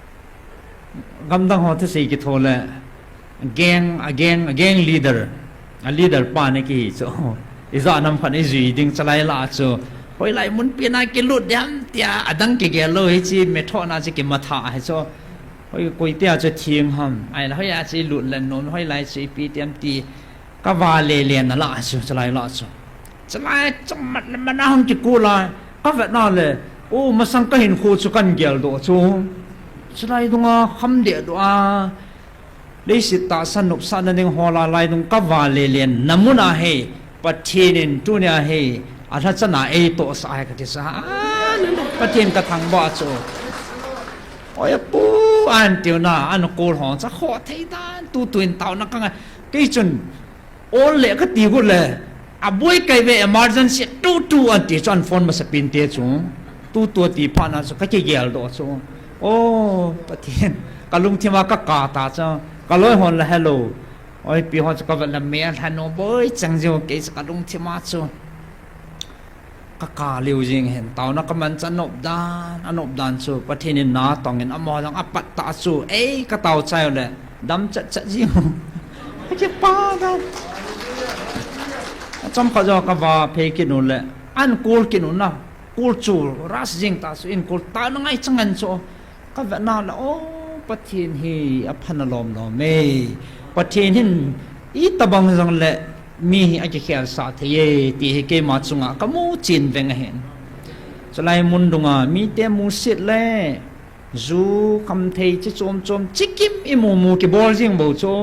Gamdang ho thusei kitho le. Gang, a gang, a gang leader. A leader pa na kihi chu. Ijat nam khat ijui ding chalai lah chu. Hoilai mun pi na kilut dem tia adang kigel lou hiche metho na chu kimatha hi chu. Hoi, koitea chu theng ham. Ahile hoiya chu ilut le nom, hoilai chu ipi tem ti. Kava lele na lah chu, chalai lah chu. Chalai chu mat le mana hung kikol a. Kavet na le. O, masang kahinkho chu kahin geldoh chu. Chalai dunga kham dehdoh a. Leiset tahsa nopsahna ding hol a lai dung kava lele na mun a hi. Pathen in tunia hi. Alhachan a eitohsah hi kati sa. A, Pathen kathangvah chu. Oi, apu, ahin tiu na, ahin kol ho, cha kho thei dan, tutu in taona kangai. Kei chun, ol le kati got le, aboi kai ve emergency, tutu ahin ti chu ahin phone masapen te chu. Tutu ati phat na chu, kakigeldoh chu. O, Pathen, kalungthim a kaka ta chu. Kaloi hon la hello. Oi, pi ho chu kavet le me alhano boi chang jiu, kei chu kalungthim a chu. Kaka liu jing hin, taona kaman chu anop dan, anop dan chu, Pathen in natong in amaho jong apat ta chu, ei, katao chai u le, dam chat chat jing u. Akipa dan. Achomkhat jong kava phei kit u le, ahin kol kit u na, kol chu, rush jing ta chu, ahin kol taona ngai chang ngan chu. Kavet na le, o, Pathen hi aphan alom lom e. Pathen hin itobang jong le mi hi akikhelsah thei e, ti hi keima chunga kamu chen veng ahin. Chulai mun dunga mite musit le ju khamthei chi chom chom chi kim imu mu kibol jing bou chu.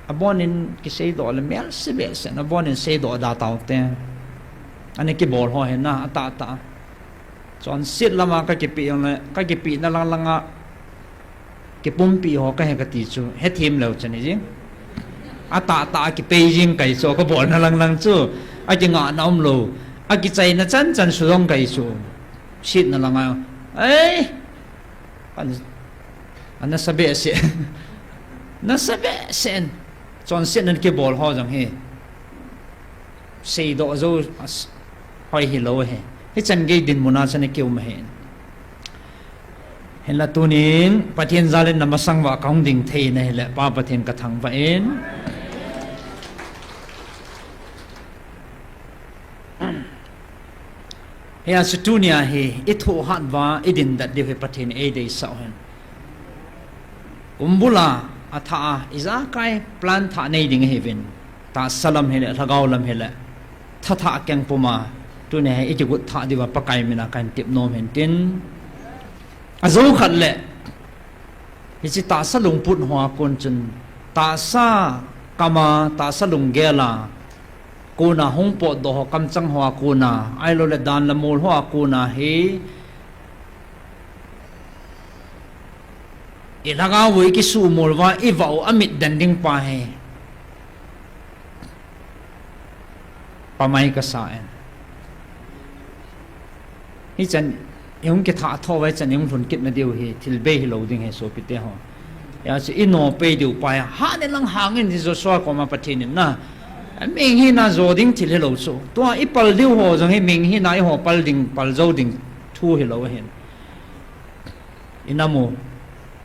Abonin kiseidoh le melse behseh in, abonin seidoh da taute. Ana kibol ho hi na, atah tah. Chonset lama kakipeh le, kakipehna lang langa, kipumpi ho kahi kati chu, hethem leu chan hi jing. Atah tah a kipei jing kahi chu, kabolna lang lang chu, akingahna umlou, akichaina chan chan su jong kahi chu. Setna langa, ei, An, anasa behseh. Nasa behseh in. Chonsetna kibol ho jong hi. Seidoh jou, as, hoi hilou hi. Hichan gei dinmun a chan kium ahi. Hinla tunin, Pathen jal in na masang uva kahung ding thei in ahile, Pa Pathen kathangvah in. Hia chu tunia hi, ithoh hat uva, idin dat diu hi Pathen eideisah u ahin. Kumbul a, athah a, ijakai plan thah nei ding ahiuvin. Tahsa lam hile, lhagao lam hile. Thathah keng puma, tunia hi ikigot thah diuva Pakai mina kahin tep nom hin tin. Ajou khat le, hiche tahsa lungput hoa kon chun, tahsa kama, tahsa lunggel a, kona hung potdoh ho kamchang hoa kona, ahilou le dan le mol hoa kona hi, ilhagao u ikisuhmol uva, ivah u amit den ding pa hi. Pamai kasa in. Hichan, ihung kithah tho uva hichan, ihung lhun kit na diu hi, thil bei hilou ding hi sopite ho. Hijeh chun i nopei diu pa hi, hah in lang hah in ti Joshua koma Pathen in na. Mihing hina jo ding thil hilou chu. Tua i pal diu ho jong hi mihing hina eiho pal ding, pal jou ding thu hilou ahin. I na mu.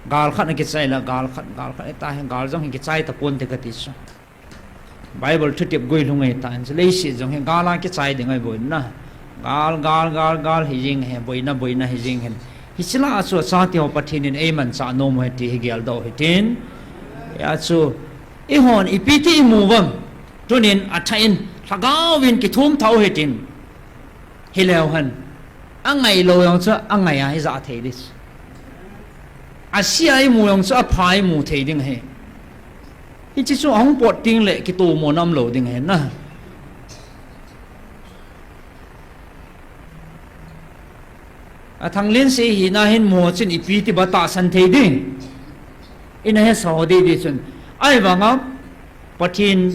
Gal khat na kichai le, gal khat, gal khat, i ta hi, gal jong hi kichai tapon te kati chu. Bible thutep guilhung ahi tan, chu leiset jong hi gal a kichai ding ahi bou na. Gal, gal, gal, gal hi jing hi, boina, boina hi jing hin. Hiche lah a chu achate ho Pathen in eimanchah nom u ahi ti hi geldoh u hitin. Hijeh chun, eihon ipi ti imu uvem. Tunin athah in, Lhagao vin kithum thah u hitin. Hileu hen. Angai lou jong chu angai a hi ja thei ding. Ase a imu jong chu apha imu thei ding ahi. Hiche chu ahung pot teng le kitomo na umlou ding ahi na. A Thanglen se hina hin mu chun ipi ti ba tahsan thei ding. Ina hesa ho didi chun. Ahivanga Pathen,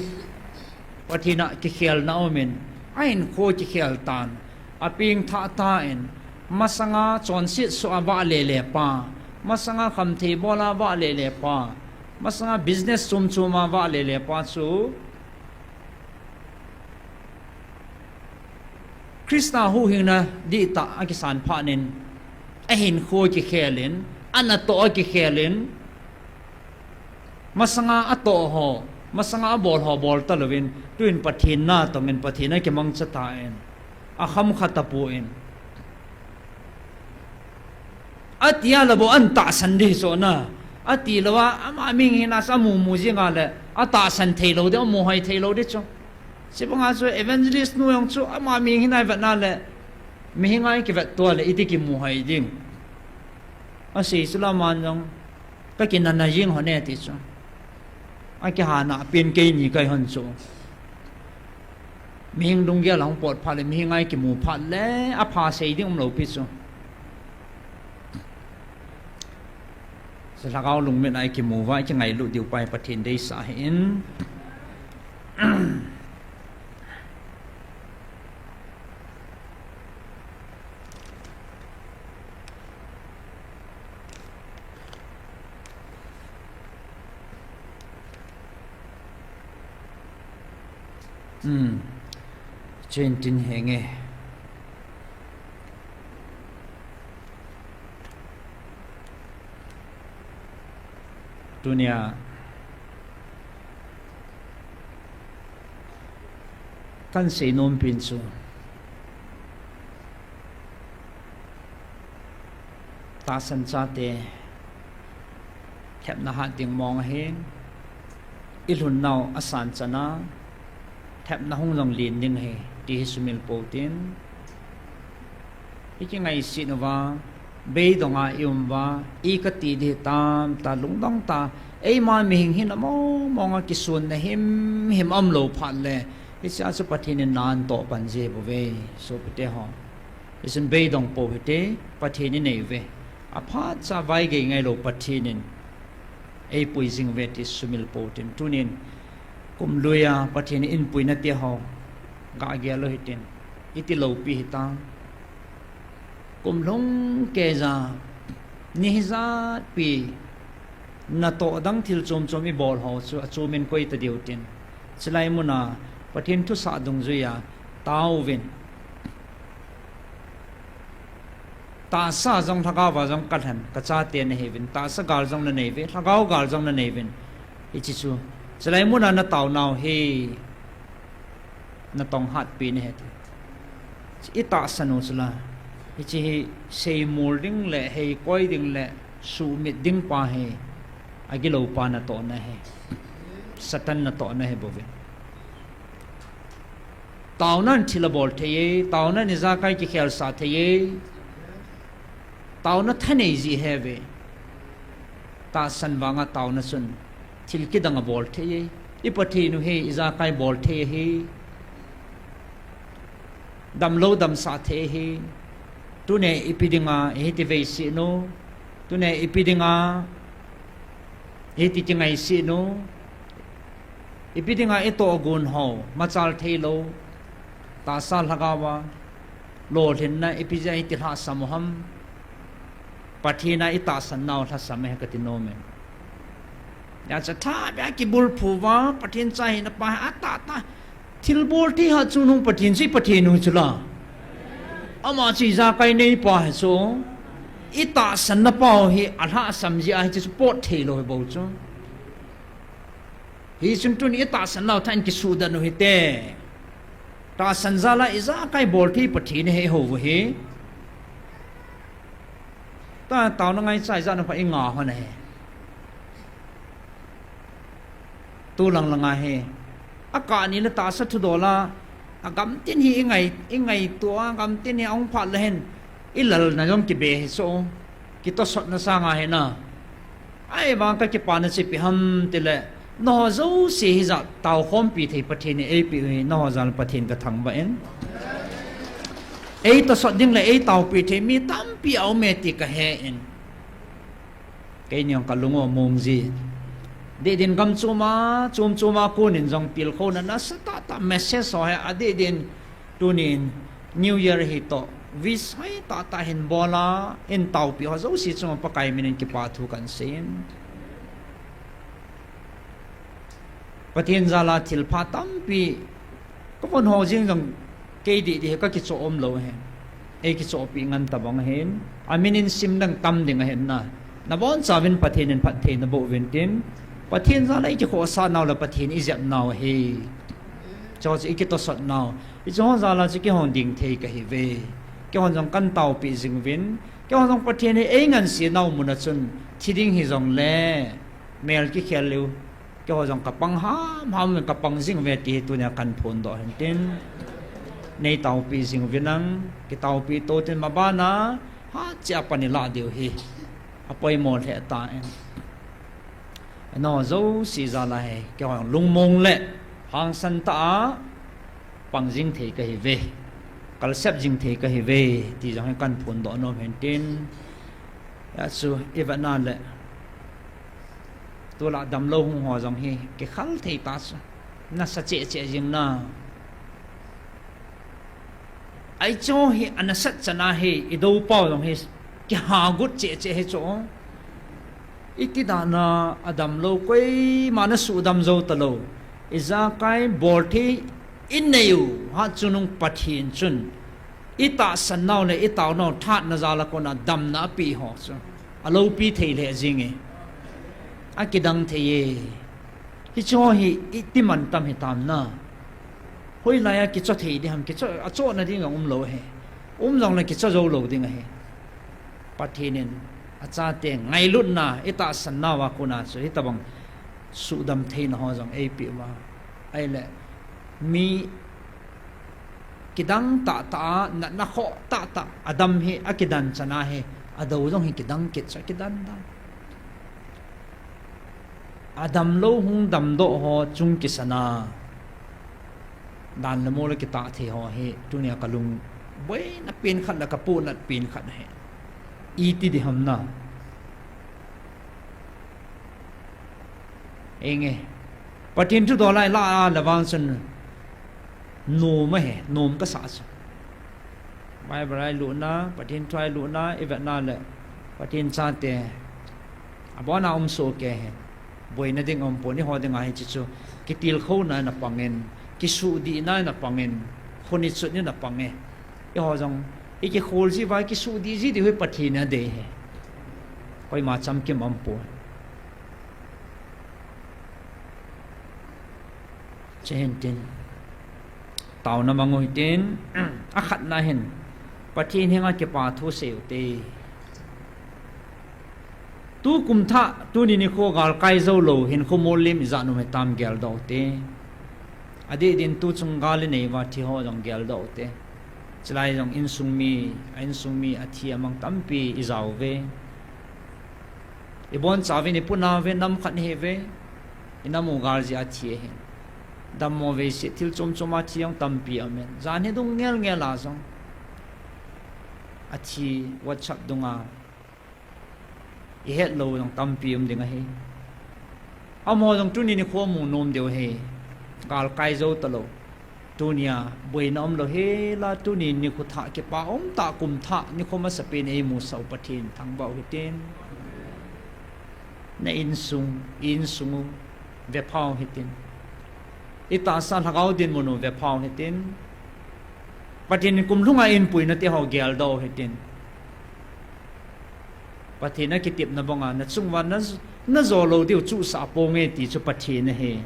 Pathen a kikhelna aumin, ahinkho kikhel tan. Apeng thah tan, masanga chonset soh a vahle le pa, masanga khamthei bol a vahle le pa, masanga business chom chom a vahle le pa chu Christa huhhingna dihtah akisan phat in, ahinkho kikhel in, anatoh akikhel in, masanga atoh ho, masanga abol ho bol talouvin, tuin Pathen na tongin Pathen akimangcha tan, akhamkha tapon. Atia le bou an tahsan ding chu na. Ati louva, ama mihing hina chu amu mu jing a le, atahsan thei lou ding, amu hoi thei lou ding chu. Chubanga chu evangelist nu jong chu, ama mihing hina ivet na le, mihing a ikivet tua le, iti kimu hoi ding. Asei chu la man jong, kakinana jing hon e ti chu. Akihana pen keini kahi hon chu. Mihing lunggel ahung pot phat le, mihing a ikimu phat le, apha sei ding umlou pi chu. Chu Lhagao lungmin a ikimu uva, ikingailut diu pa hi Pathen deisah ahin. Hmm. Chen tin henge. Tunia kahin seinom pen chu, tahsan chate thepna hat ding mong ahin, ilhunnau asan chana thepna hung jong len ding ahi, ti hi sumil pou tin. Ikingaiset uva, beidonga ium uva, ikati ding tamtah lungdong tah, eima mihing hina mong monga kisonna himhim aumlou phat le, hichea chu Pathen in na atoh pan ji bouve, sopite ho. Hichun beidong pou hite, Pathen inei uve. Aphatcha vaigei ngailou Pathen in eipui jing uve ti sumil pou tin. Tunin, kum lui a Pathen in puina te ho, gah gel lou hitin. Iti loupi hitam. Kum lhung keija, ni hijat pi, natoh dang thil chom chom ibol ho chu, achomin koi ta diu tin. Chulai muna, Pathen thusah dungjuia, taovin. Tahsa jong lhagao va jong kalhen, kachate nahiuvin, tahsa gal jong nanei uve, lhagao gal jong nanei uvin. Hiche chu, chulai muna nataonau hi, natong hatpi nahi ti. Itahsan u chula. Hiche hi seimol ding le, heikoi ding le, suhmit ding pa hi, agilou pa natohna ahi. Satan natohna ahi bouve. Taonan thil abol thei e, taonan ijakai kikhelsah thei e. Taona thanei jeh ahi ve. Tahsan vanga taona chun thil kidang abol thei e. I Pathen u hi ijakai bol thei ahi. Damlou damsah thei ahi. Tuni ipi dinga ihiti veiset u. Tuni ipi dinga ihiti kingaiset u. Ipi dinga itoh gon ho, machal theilou, tahsa lhagao a, lolhinna ipi jeh a iti lhahsam u ham, Pathen a itahsan nau lhasam e kati nom e. Hijeh chun thabeh a kibulphu uva, Pathen cha hina pa hi atah tah. Thilbol thei hat chungnung Pathen chu i Pathen u chu la. Ama chu ijakai neipa hi chu. I tahsanna pau hi alhahsam jeh a hiche chu pot thei lou hi bou chu. Hichun tuni i tahsan nau thah in kisuhdan u hite. Tahsan jal a ijakai bol thei Pathen hi eihou u hi. Tua taona ngaicha ijat na pha i nga hon ahi. Tu lang lang ahi. Akah ni le tahsa thudol a, agamtin hi i ngai, i ngaito a, agamtin hi ahung phat le hin, i lalna jong kibe hi chu. Kitosotna sanga hi na. Ahivang ka kipana chu ipi ham tile, nangho jouse hijat taokhompi thei Pathen in eipeh u hi, nangho jal Pathen ka thangvah in. Eitosot ding le eitaopi thei mi tampi aume ti kahe in. Keini jong kalung u among ji. Dih din gam chom a, chom chom a kon in jong tilkhouna nasatah tah message ho hi adih din tunin New Year hi toh wish hoitah tah hin bol a, eitaopi ho jouse chunga Pakai min in kipa thu kan sei in. Pathen jal a thilpha tampi ka von ho jing jong kei dih dih hi ka kichoh umlou hi. Ei kichohpi ngen tabang ahin. Amin in sim ding tam ding ahin na. Nabonchauvin Pathen in phatthei naboh uvin tin. Pathen jal a i kikhohsah nau le Pathen i jep nau ahi. Chuche chu i kitosot nau. Hiche ho jal a chu keihon ding thei kahiuve. Keihon jong kan taopi jing uvin. Keihon jong Pathen hi eingansei nau mun a chun thi ding hijongle mel kikhel leu. Keiho jong kapang hamham uvin kapang jing uve ti hi tunia kahin phondoh ahin tin. Neitaopi jing uvin lang, kitaopi to tin mabana, hatcheh a pan ilah diu hi. Apoimo lheh tan. Nangho jouse jal a hi, keiho jong lungmong le hangsan tah a pang jing thei kahiuve. Kalsep jing thei kahiuve, ti jong hi kahin phondoh nom ahin tin. Hijeh chun, i vetna le Tulai damlou hung ho jong hi kikhel thei ta chu. Nasa cheh cheh jing na. Hiche hi anasat chan a hi i dou pau jong hi kihagot cheh cheh hi chu. Iti dan a adamlou koima nasuhdam jou talou. Ijakai bol thei inei u hat chungnung Pathen chun. I tahsan nau le i tao nau thahatna jal a kona damna apeh ho chu. Aloupi thei lheh jing e. Akidang thei e. Hiche ho hi iti mantam hitam na. Hoilai a kicho thei ding ham, kicho, achohna ding jong umlou ahi. Um jongle kicho jou lou ding ahi. Pathen in achate ngailutna, i tahsan nau a kona chu hitobang suhdam theina ho jong eipeh uva. Ahile mi kidang tahtah a, natna khoh tahtah a dam hi, akidan chan a hi, adou jong hi kidang kit chu, akidan dan. Adamlou hung damdoh ho chung kisan a, dan le mol a kitah thei ho hi, tunia kalung boina pen khat le kapohnat pen khat ahi. Iti ding ham na. Enge. Pathen thu dol a ilah a le vang chun nom ahi, nom kasah chu. Bible a ilutna, Pathen thu a ilutna, i vetna le Pathen chate abon a um soh kei hi. Boina ding umpon, eiho dinga hiche chu kitilkhouna in apang in, kisuhdihna in apang in, khonichotna in apang e. Eiho jong i kikhol ji uva, kisuhdih ji diu hi Pathen in adei ahi. Koima chamkim umpon. Chuhin tin, taona mang u hitin, akhatna hin, Pathen henga kipa thu sei ute. Tukum thah, tuni nikho galkai jou lou, hinkho mollim ijat um hitam geldoh ute. Adeh din tuchung gal inei uva thi ho jong geldoh ute. Chulai jong insung mi, a insung mi athi amang tampi ijao uve. Ibonchauvin ipu nauve, nam khat ihiuve, inam u gal jeh a thi ahin. Dammo veise, thil chom chom a thi jong tampi aumin. Jan hi dung ngel ngel a jong athi, WhatsApp dunga ihet lou jong tampi um ding ahi. Amaho jong tuni nikho mu nom diu ahi. Galkai jou talou. Tunia boina umlou hel a, tuni nikho thah kipa umtah, kum thah nikho masapen eimusah u Pathen thangvah u hitin. Na insung, insung u vepha u hitin. Itahsa lhagao dinmun u vepha u hitin. Pathen in kumlhunga eipuina te ho geldoh u hitin. Pathen akitepna banga nachung uva na, najo lou diu chuhsah ponge ti chu Pathen ahi.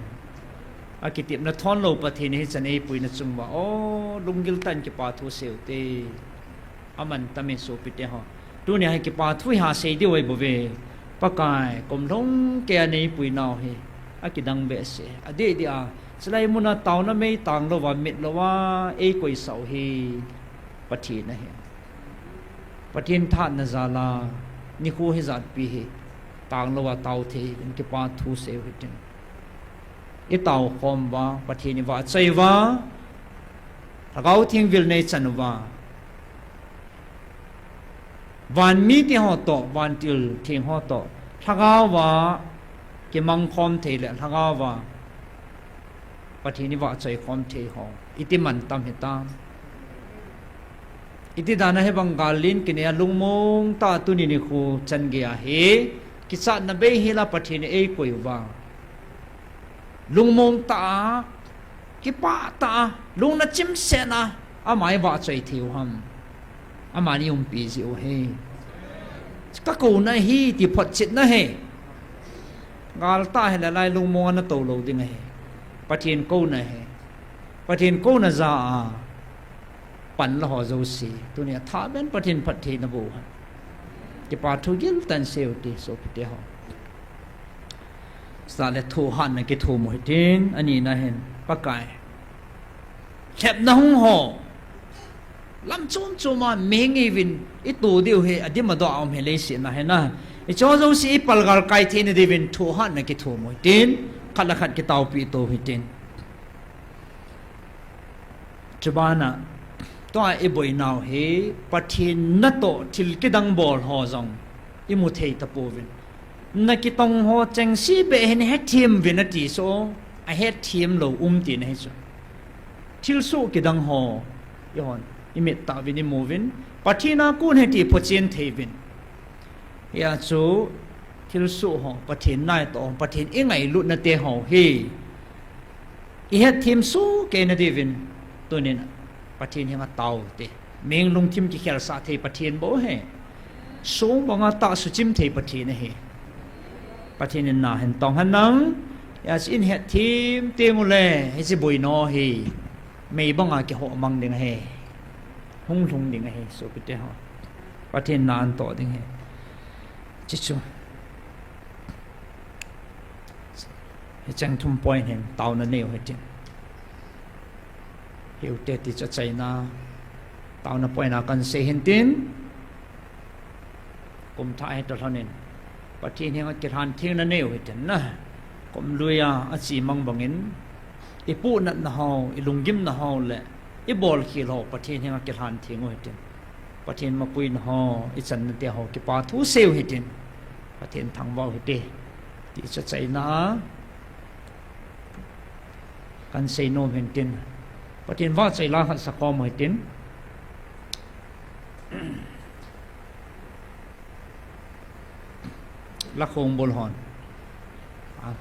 Akitepna thon lou Pathen ahi chan eipuina chung uva. O, lunggil tah in kipa thu seiu te. Aman tame sopite ho. Tunia hi kipa thu hi hasei diu ahi bouve. Pakai, kumlhung keiya neipuinau hi akidang behseh. Adeh deh a, chulai muna taona mei tang louva, mit louva, eikoisah u hi Pathen ahi. Pathen thahatna jal a, nikho hijat pi hi tang louva tao thei in kipa thu seiu hitin. Itao khom uva, Pathen ivahchoi uva, Lhagao Theng vil neichan uva. Van mite ho toh, vantil theng ho toh, lhagao va kimang khom thei le lhagao va Pathen ivahchoi khom thei ho iti mantam hitam. Iti dan a hibang gal lin kinei a lungmong tah a tuni nikho chan geiya hi kichatna bei hel a Pathen in eikoi uva. Lungmong tah a, kipah tah a, lungna chimset a, ama ivahchoi thei u ham. Amani umpi jeh u hi. Kakou nahi ti photchetna hi. Gal tah hile lai lungmong a natou lou ding ahi. Pathen kouna hi. Pathen kouna ja a pan la ho jouse. Tunia thaben Pathen phattheina boh u hen. Kipa thu gil tah in seiu te, sopite ho. Sale thohhatna kithum u hitin, anina hin, Pakai. Lhepna hung ho. Lam chom chom a mihing ihiuvin, ito diu hi, adim adoh a um hi leiset na hi na. Hicheho jouse ipalgal kai theina diuvin, thohhatna kithum u hitin, khat le khat kitaopi to u hitin. Chubana, tua iboinau hi, Pathen natoh thil kidang bol ho jong imu thei tapouvin. Nakitong ho chengse beh hin hetthem uvin ati so, ahetthem lou um tina hi chu. Thilsoh kidang ho, ihon, imit tah uvin imuvin, Pathen a kon ahi ti phochen thei uvin. Hia chu, thilsoh ho, Pathen natoh, Pathen ingailutna te ho hi. Ihetthem soh kei na diuvin, tunin Pathen henga tao te. Mihing lungthim kikhelsah thei Pathen bou ahi. Song banga tah suchim thei Pathen ahi. Pathen in nahin tong hen lang, hia chu ihetthem teng ule, hiche boina hi. Mei banga kihoh mang ding ahi. Hung lhung ding ahi, sopite ho. Pathen nahin toh ding ahi. Chuchu. Hicheng thum point hin taona neiu hitin. Hiu te ti chu achaina. Taona point a kansei hin tin. Kum thah hi toh lhonin. Pathen henga kilhan thengna neiu hitin na. Kum lui a, achemang bangin. Ipohnatna ho, ilunggimna ho le, ibolkhel ho, Pathen henga kilhan theng u hitin. Pathen mapuina ho, ichanna te ho, kipa thu seiu hitin. Pathen thangvah u hite. Ti chu achaina a. Kansei nom hin tin. Pathen vahchoi la khat sakhom u hitin. La khongbol hon. Ah.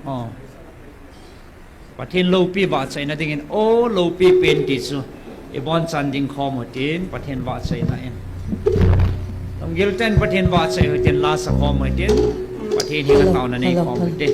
Oh. Pathen loupi vahchoina dingin, o loupi pen ti chu, ibonchan ding khom u hitin, Pathen vahchoina in. Lunggil tah in Pathen vahchoi u hitin, la sakhom u hitin, Pathen henga taona nei khom u hitin.